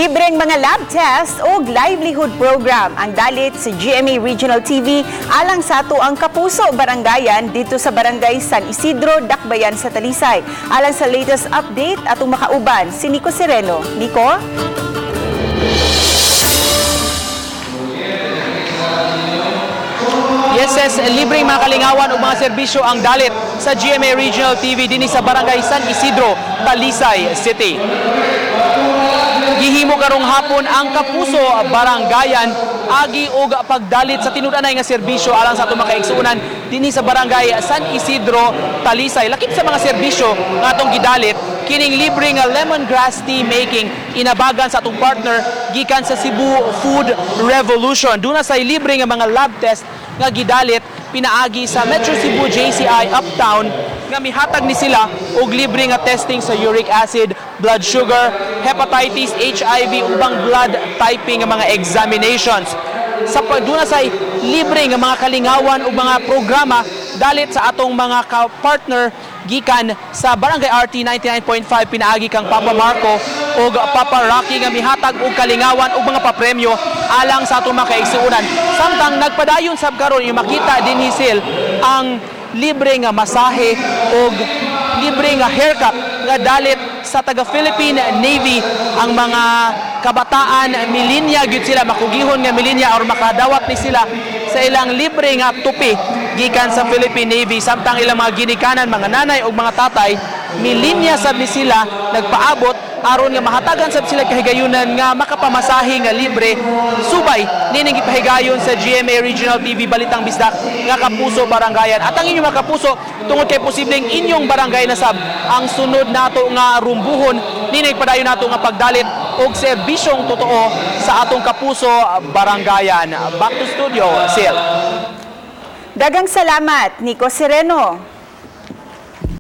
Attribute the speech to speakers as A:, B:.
A: Libreng mga lab test o livelihood program ang dalit sa GMA Regional TV alang sa atoang Kapuso Barangayan dito sa Barangay San Isidro, Dakbayan sa Talisay. Alang sa latest update, atong makauban si Nico Sereno. Nico?
B: Yes, libreng mga kalingawan o mga serbisyo ang dalit sa GMA Regional TV dinhi sa Barangay San Isidro, Talisay City. Gihimo karong hapon ang Kapuso Barangayan agi og pagdalit sa tinud-anay nga serbisyo alang sa atong mga kaigsuonan dinhi sa Barangay San Isidro, Talisay. Lakip sa mga serbisyo nga atong gidalit kining libre nga lemongrass tea making inabagan sa atong partner gikan sa Cebu Food Revolution. Duna say libre nga mga lab test nga gidalit pinaagi sa Metro Cebu JCI Uptown nga mihatag ni sila og libre nga testing sa uric acid, blood sugar, hepatitis, HIV ubang blood typing nga mga examinations. Sa pagduna say libre nga mga kalingawan ug mga programa dalit sa atong mga ka-partner gikan sa Barangay RT 99.5 pinaagi kang Papa Marco ug Papa Rocky nga mihatag og kalingawan ug mga papremyo alang sa atong mga kaigsuonan. Samtang nagpadayon sab karon yung makita dinhi sil ang libre nga masahe og libre nga haircut nga dalit sa taga Philippine Navy. Ang mga kabataan milinya gyud sila, makugihon nga milinya or makadawat ni sila sa ilang libre nga tupi gikan sa Philippine Navy, samtang ilang mga ginikanan, mga nanay ug mga tatay, milinya sab ni sila nagpaabot aron nga mahatagan sab sila kahigayunan nga makapamasahe nga libre subay nining gipahigayon sa GMA Regional TV Balitang Bisdak nga Kapuso Barangayan. At ang inyong mga kapuso, tungod kay posibleng inyong barangay na sab ang sunod nato nga rumbuhon, nining padayon nato nga pagdalit og serbisyong totoo sa atong Kapuso Barangayan. Back to studio, Sil.
A: Dagang salamat, Nico Sereno.